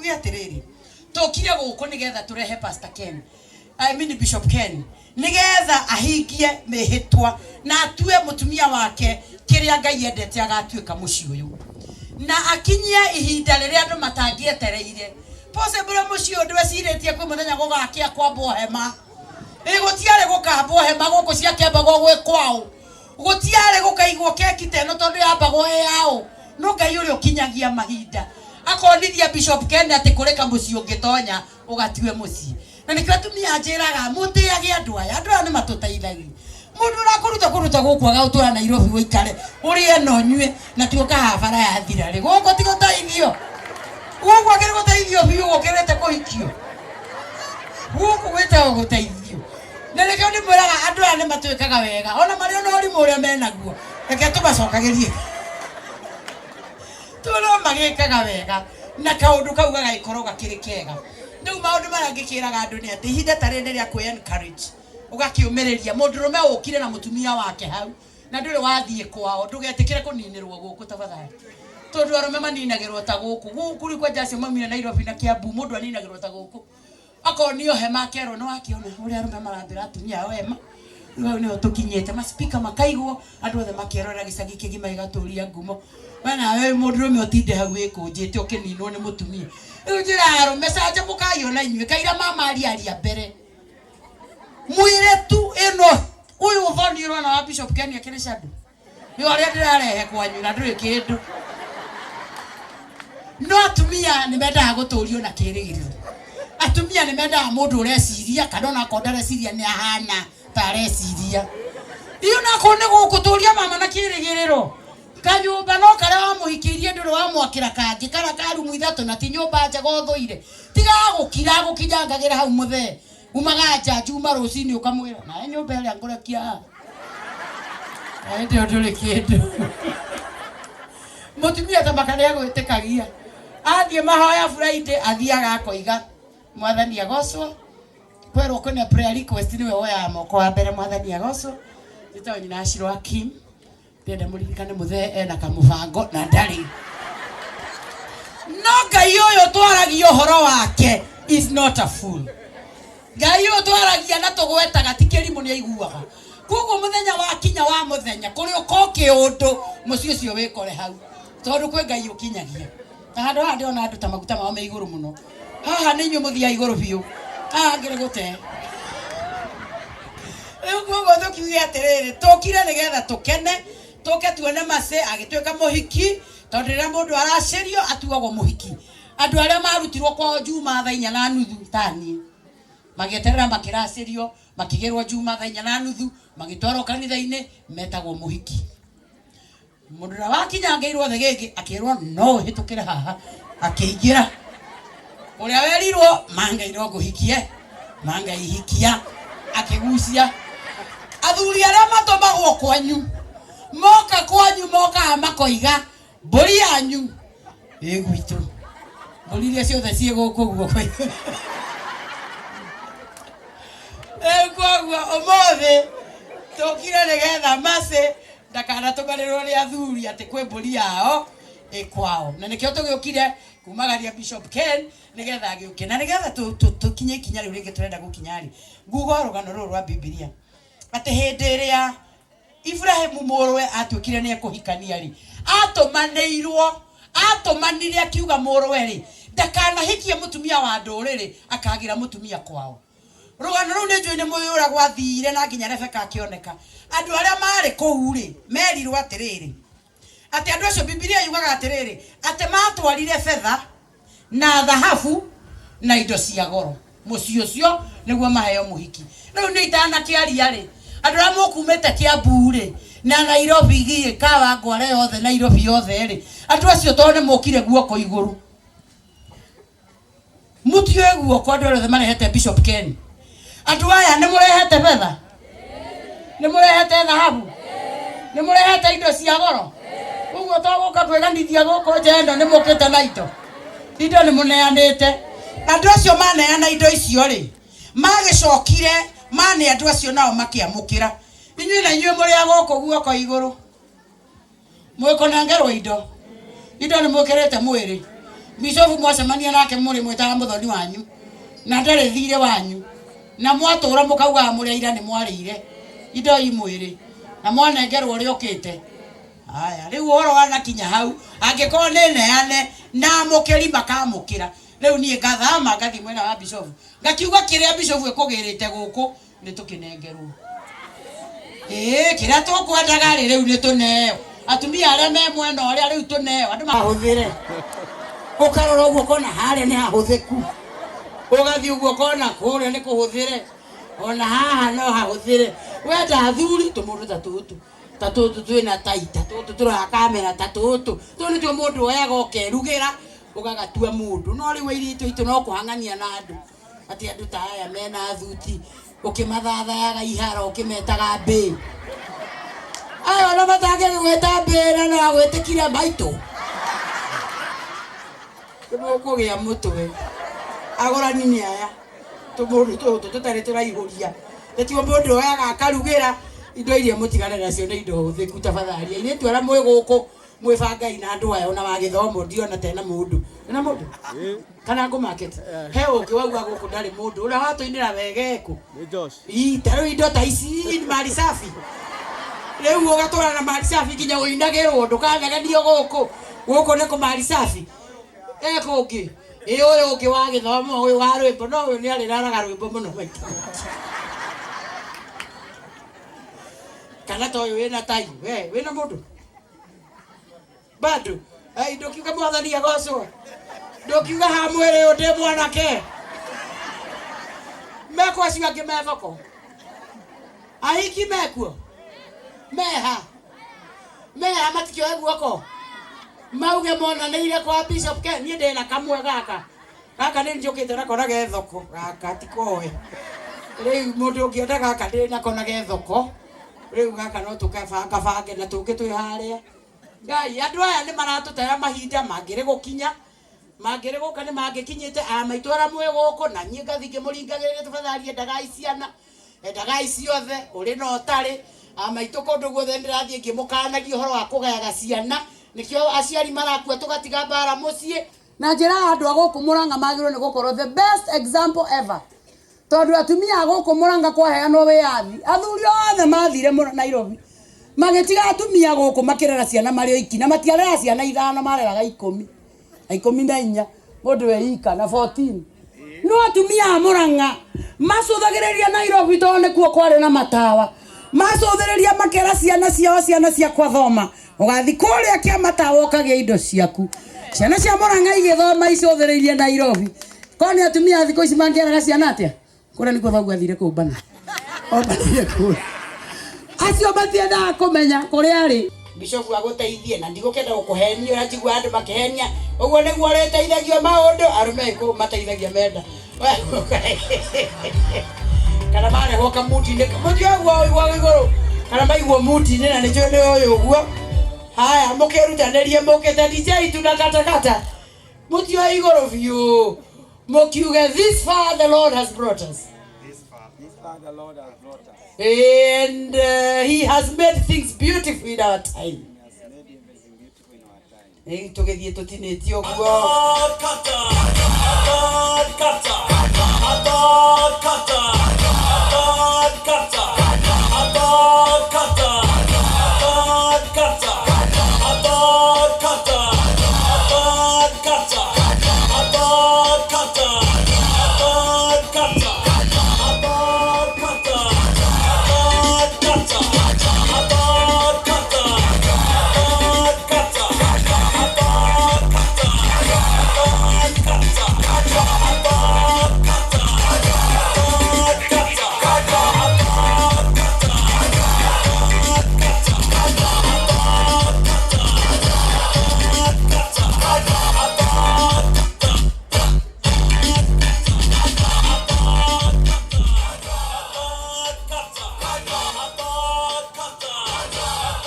Tuge atĩrĩrĩ, tũkire gũkũ nĩgetha tũrehe Pastor Ken, I mean Bishop Ken, nĩgetha ahingie mĩhĩtwa na atue mũtumia wake kĩrĩa Ngai endete agatuĩka mũciĩ ũyũ, na akinyie ihinda rĩrĩa andũ matangĩetereire. Possibly mũciĩ ũyũ ndwecirĩtie kwĩ mũthenya gũgakĩa kwambwo hema. Ĩ gũtiarĩ gũkambwo hema gũkũ ciakĩambagwo gwĩ kwao. Gũtiarĩ gũkaigwo keki ta ĩno tondũ yambagwo ĩ yaũ. No Ngai ũrĩa ũkinyagia mahinda akonithia Bishop Ken atĩ kũrĩ kamũciĩ ũngĩtonya ũgatue mũciĩ. Na nĩkĩo atumia njĩraga mũtĩage andũ aya, andũ aya nĩ matũteithagia. Mũndũ ũrakũruta kũruta gũkũ agagũtwara Nairobi ũikare ũrĩe na ũnyue na tuoka haha bara yathira rĩ, gũkũ ti gũteithio. Gũkũ akĩrĩ gũteithio biũ gũkĩrĩte kũhikio. Gũkũ gwĩtagwo gũteithio. Na nĩkĩo ndĩmwĩraga andũ aya nĩ matwĩkaga wega ona marĩ ona ũrimũ ũrĩa menaguo, reke tũmacokagĩrie tondũ no magĩkaga wega na kaũndũ kau gagagĩkorwo gakĩrĩ kega. Rĩu maũndũ marĩa ngĩkĩraga andũ nĩ atĩ ihinda ta rĩrĩ nĩ rĩa kwĩ encourage, ũgakĩũmĩrĩria mũndũrũme ũkire na mũtumia wake hau na ndũrĩ wathiĩ kwao, ndũgetĩkĩre kũninĩrwo gũkũ tafadhali, tondũ arũme maninagĩrwo ta gũkũ gũkũ. Rĩu kwanja acio maumire Nairobi na Kiambu, mũndũ aninagĩrwo ta gũkũ, akonio hema akerwo nĩ wakĩona ũrĩa arũme marambĩra atumia ao hema. Rĩu hau nĩho tũkinyĩte, maspika makaigwo, andũ othe makerorera, gĩcagi kĩgima gĩgatũria ngumo. We nawe wĩ mũndũrũme ũtinde hau wĩkũnjĩte ũkĩninwo nĩ mũtumia. Rĩu njĩraga arũme canjamũkai ona inyuĩ, kaira mama aria mbere mwĩre tu ĩno ũyũ ũthoni ũrona wa Bishop Ken akĩrĩ shadow nĩ ũrĩa ndĩrarehe kwanyu na ndũrĩ kĩndũ. No atumia nĩ mendaga gũtũrio na kĩrĩgĩrĩro. Atumia nĩ mendaga mũndũ ũreciria, kana ona akorwo ndareciria nĩ ahana ta areciria. Iyo nakorwo nĩ gũkũtũria mama na kĩrĩgĩrĩro, kanyũmba no karĩa wamũhikĩirie ndũrĩ wamwakĩra kangĩ kana ka rumu ithatũ, na ti nyũmba njega ũthũire, tiga gũkira gũkinyangagĩra hau mũthee. Umaga nja njuma rũcinĩ ũkamwĩra nawe nyũmba ĩrĩa ngũrekia haha na hĩndĩ ĩyo ndũrĩ kĩndũ. Mũtumia ta maka nĩagwĩtĩkagia, athiĩ mahoya Friday athiaga akoiga mwathani agocwo, kwerwo kwĩna prayer request nĩwe woyaga moko wa mbere, mwathani agocwo. Njĩtagwo nyina Ashiro Akim, ndĩrenda mũririkane mũthee ena kamũbango na ndarĩ. No Ngai ũyũ twaragia ũhoro wake is not a fool. Ngai ũyũ twaragia na tũgwetaga ti kĩrimũ, nĩ aiguaga. Koguo mũthenya wakinya wa mũthenya kũrĩ ũka kĩũndũ mũciĩ ũcio wĩkore hau, tondũ kwĩ Ngai ũkinyagia. Na handũ haha ndĩrona andũ ta maguta mao me igũrũ mũno. Haha nĩ inyuĩ mũthiaga igũrũ biũ, haha ngĩrĩ gũte. Rĩu koguo tũkiuge atĩrĩrĩ, tũkire nĩgetha tũkene, tũke tuone Mercy agĩtuĩka mũhiki, tondũ rĩrĩa mũndũ aracĩrio atuagwo mũhiki. Andũ arĩa marutirwo kwao Juma thaa inya na nuthu ta niĩ, magĩeterera makĩracĩrio, makĩgĩrwo Juma thaa inya na nuthu, magĩtwarwo kanitha-inĩ, metagwo mũhiki. Mũndũ ũrĩa wakinyangĩirwo thĩgĩngĩ akĩrwo no ũhĩtũkĩre haha, akĩingĩra. Ũrĩa werirwo ma Ngai no ngũhikie, ma Ngai hikia, akĩgucia. Athuri arĩa matũmagwo kwanyu, moka kwanyu mokaga makoiga mbũri yanyu ĩ gwitũ, mbũri iria ciothe ciĩ gũkũ guoko. Rĩu koguo ũmũthĩ tũkire nĩgetha Mercy ndakanatũmanĩrwo nĩ athuri atĩ kwĩ mbũri yao ĩ kwao, na nĩkĩo tũgĩũkire kumagaria Bishop Ken nĩgetha agĩũke, na nĩgetha tũkinye ikinya rĩu rĩngĩ tũrenda gũkinya rĩ, nguga rũgano rũrũ rwa Bibilia atĩ hĩndĩ ĩrĩa Ibrahimu mũrũwe atuĩkire nĩ ekũhikania rĩ, atũmanĩirwo, atũmanire akiuga mũrũwe rĩ ndakanahikie mũtumia wa ndũrĩrĩ, akagĩra mũtumia kwao. Rũgano rũu nĩ njũĩ nĩ mũĩ ũrĩa gwathire na nginya Rebeka akĩoneka. Andũ arĩa marĩ kũu rĩ merirwo atĩrĩrĩ, atĩ andũ acio, Bibilia yugaga atĩrĩrĩ, atĩ matwarire betha na thahabu na indo cia goro mũciĩ ũcio nĩguo maheo mũhiki. Rĩu nĩ itanakĩaria rĩ, andũ arĩa mũkumĩte Kiambu rĩ na Nairobi gĩ Kawangware yothe Nairobi yothe rĩ, andũ acio tondũ nĩ mokire guoko igũrũ, mũtioe guoko andũ arĩa othe marehete Bishop Ken. Andũ aya nĩ mũrehete betha, nĩ mũrehete thahabu, nĩ mũrehete indo cia goro. Ũguo to gũka kwĩganithia gũkũ nja ĩno, nĩ mũkĩte na indo, indo nĩ mũneanĩte. Andũ acio maneana indo icio rĩ, magĩcokire mane andũ acio nao makĩamũkĩra. Inyuĩ na inyuĩ mũrĩ a gũkũ guoko igũrũ, mwĩkũnengerwo indo, indo nĩ mwĩkĩrĩte mwĩrĩ. Bishofu mwacemania nake mũrĩ mwĩtaga mũthoni wanyu na ndarĩ thirĩ wanyu na mwatũra mũkaugaga mũrĩ aira nĩ mwarĩire indo imwĩrĩ na mwanengerwo ũrĩa ũkĩte. Haya, rĩu ũhoro wanakinya hau angĩkorwo nĩ neane na amũkĩri makamũkĩra. Rĩu niĩ ngathama ngathiĩ mwena wa bishofu ngakiuga kĩrĩa bishofu ĩkũgĩrĩte gũkũ nĩ tũkĩnengerwo. Ĩĩ, kĩrĩa tũkwendaga rĩ rĩu nĩ tũneo. Atumia arĩa me mwena ũrĩa rĩu tũneo andũ mahũthĩre. Ũkarora ũguo ũkona harĩa nĩ hahũthĩku, ũgathiĩ ũguo ũkona kũrĩa nĩ kũhũthĩre, ona haha no hahũthĩre. Wenda athuri tũmũndũ ta tũtũ, ta tũtũ twĩna tai, ta tũtũ tũroya kamera, ta tũtũ tũũ nĩtuo mũndũ oyaga ũkerugĩra ũgagatua mũndũ. No rĩu airĩtu aitũ no kũhang'ania na andũ atĩ andũ ta aya mena thuti ũkĩmathathayaga iharo ũkĩmetaga mbĩ. Aya ona matangĩgwĩta mbĩ na no agwĩtĩkire maitũ, nĩmũkũgĩa mũtwe. Agũrani nĩ aya tũmũndũ tũtũ tũtarĩ tũraihũria, nĩtuo mũndũ oyaga akarugĩra. Indo iria mũtigane nacio nĩ indo hũthĩku tafadhali. Airĩtu arĩa mwĩ gũkũ mwĩbangai na andũ aya ona wa gĩthomo ndiona tena mũndũ. Ena mũndũ? Kana ngũ market. He ũngĩ wauga gũkũ ndarĩ mũndũ ũrĩa watũinĩra wega ekũ. Nĩ Josh. Ii, ta rĩu indo ta ici nĩ mali safi. Rĩu ũgatũra na mali safi nginya ũinagĩrwo ndũkanegenio gũkũ. Gũkũ nĩ kũ mali safi. Ekũ ũngĩ. Ĩ ũyũ ũngĩ wa gĩthomo ũyũ wa rwĩmbo no ũyũ nĩ arĩraraga rwĩmbo mũno maita. Kana ta ũyũ wĩna tai. We wĩna mũndũ? Bado. Ai ndokiuga mwathani agocwo. Ndokiuga ha mwĩrĩ ũyũ ndĩ mwanake. Mekwo acio angĩ me thoko. Ahiki mekuo. Meha. Meha matikĩoe guoko. Mauge monanĩire kwa Bishop Ken, niĩ ndĩna kamwe gaka. Gaka nĩ njũkĩte nako na ge thoko. Gaka tikoe. Rĩu mũndũ ũngĩenda gaka ndĩ nako na ge thoko. Rĩu gaka no tũkabangabange na tũngĩ twĩ harĩa. Ngai, andũ aya nĩ maratũtera mahinda mangĩrĩ gũkinya, mangĩrĩ gũka nĩ mangĩkinyĩte. A maitũ arĩa mwĩ gũkũ na niĩ ngathiĩ ngĩmũringagĩrĩria tafadhali, endagai ciana, endagai ciothe, ũrĩ na ũtarĩ. A maitũ kũndũ guothe ndĩrathiĩ ngĩmũkanagia ũhoro wa kũgayaga ciana, nĩkĩo aciari marakua tũgatiga mbara mũciĩ. Na njĩra ya andũ a gũkũ Mũrang'a magĩrĩirwo nĩ gũkorwo the best example ever, tondũ atumia a gũkũ Mũrang'a kwaheanwo wĩyathi, athuri othe mathire Nairobi magĩtiga atumia gũkũ makĩrera ciana marĩ oiki, na matiarera ciana ithano, mareraga ikũmi na ikũmi na inya, mũndũ eika na 14. No atumia a Mũrang'a macũthagĩrĩria Nairobi tondũ nĩkuo kwarĩ na matawa, macũthĩrĩria makera ciana ciao, ciana ciakwa thoma, ũgathiĩ kũrĩa kĩa matawa ũkagĩa indo ciaku. Ciana cia Mũrang'a igĩthoma icũthĩrĩirie Nairobi. Korwo nĩ atumia a thikũ ici mangĩeraga ciana atĩa? Kũrĩa nĩkuo thoguo athire kũmbana. Ombanire kũrĩa. Acio matiendaga kũmenya kũrĩa arĩ. Bishofu agũteithie na ndigũkĩenda gũkũhenia ũrĩa njiguaga andũ makĩhenia. Ũguo nĩguo ũrĩteithagio maũndũ, arũme agĩkũyũ mateithagia menda. Kana marehwo kamuti-inĩ, mũtĩ ũguo ũiguagwo igũrũ, kana maigwo muti-inĩ na nĩnjũĩ nĩ ũyũ ũguo. Haya, mũkĩrutanĩrie mũkĩte DJ tunakatakata. Mũtĩ ũyũ igũrũ biũ. Mũkiuge this far the Lord has brought us. This far the Lord has brought us. And he has made things beautiful in our time. He has made everything beautiful in our time. Rĩu tũgĩthiĩ tũtinĩtie ũguo.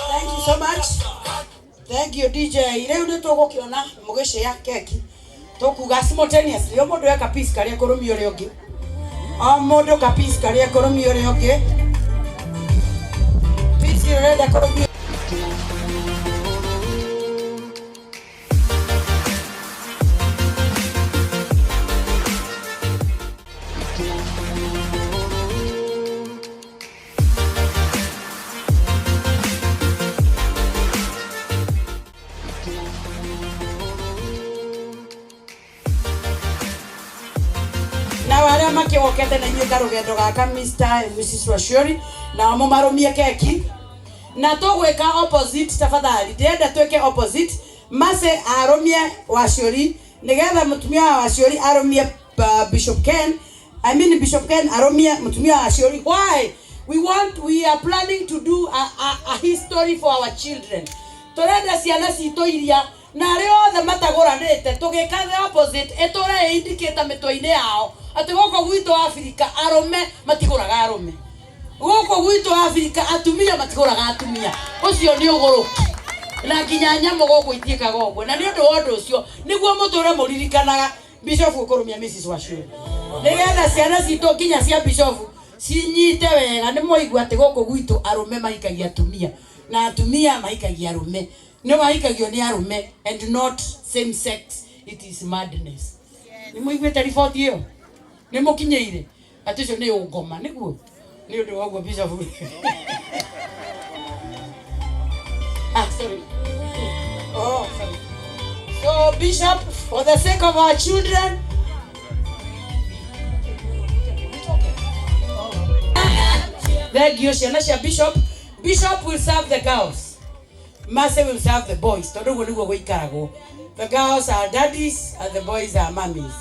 Thank you so much. Thank you DJ. Rĩu nĩ tũgũkĩona mũgĩcĩa keki. Tũkuga simultaneously. O mũndũ eka piece karĩa kũrũmia ũrĩa ũngĩ. O mũndũ ka piece karĩa kũrũmia ũrĩa ũngĩ. Piece ĩrĩa ũrenda kũrũmia. Nao arĩa makĩwokete na inyuĩ karũgendo gaka Mr. and Mrs. Waciuri, nao mũmarũmie keki. Na tũgwĩka opposite tafadhali, ndĩrenda twĩke opposite. Mercy arũmie Waciuri nĩgetha mũtumia wa Waciuri arũmie Bishop Ken. I mean Bishop Ken arũmie mũtumia wa Waciuri. Why? We are planning to do a history for our children. Tũrenda ciana citũ iria na arĩa othe matagũranĩte tũgĩka the opposite ĩtũre indicate mĩtwe-inĩ yao atĩ gũkũ gwitũ Afrika arũme matigũraga arũme, gũkũ gwitũ Afrika atumia matigũraga atumia. Ũcio nĩ ũgũrũki na nginya nyamũ gũkũ itiĩkaga ũguo. Na nĩ ũndũ wa ũndũ ũcio nĩguo mũtũre mũririkanaga Bishop ũkũrũmia Mrs. Waciuri nĩgetha ciana citũ nginya cia Bishop cinyite wega. Nĩ mwaigua atĩ gũkũ gwitũ arũme mahikagia atumia na atumia mahikagia arũme, nĩ mahikagio nĩ arũme and not same sex. It is madness. Nĩ mũiguĩte riboti ĩyo? Nĩ mũkinyĩire atĩ ũcio nĩ ũngoma? Nĩguo nĩ ũndũ wa ũguo Bishop. Ah, sorry. Oh, sorry. So Bishop, for the sake of our children, thank you ciana cia Bishop. Bishop will serve the girls, Mercy will serve the boys, tondũ ũguo nĩguo gũikaragwo. The girls are daddies and the boys are mummies.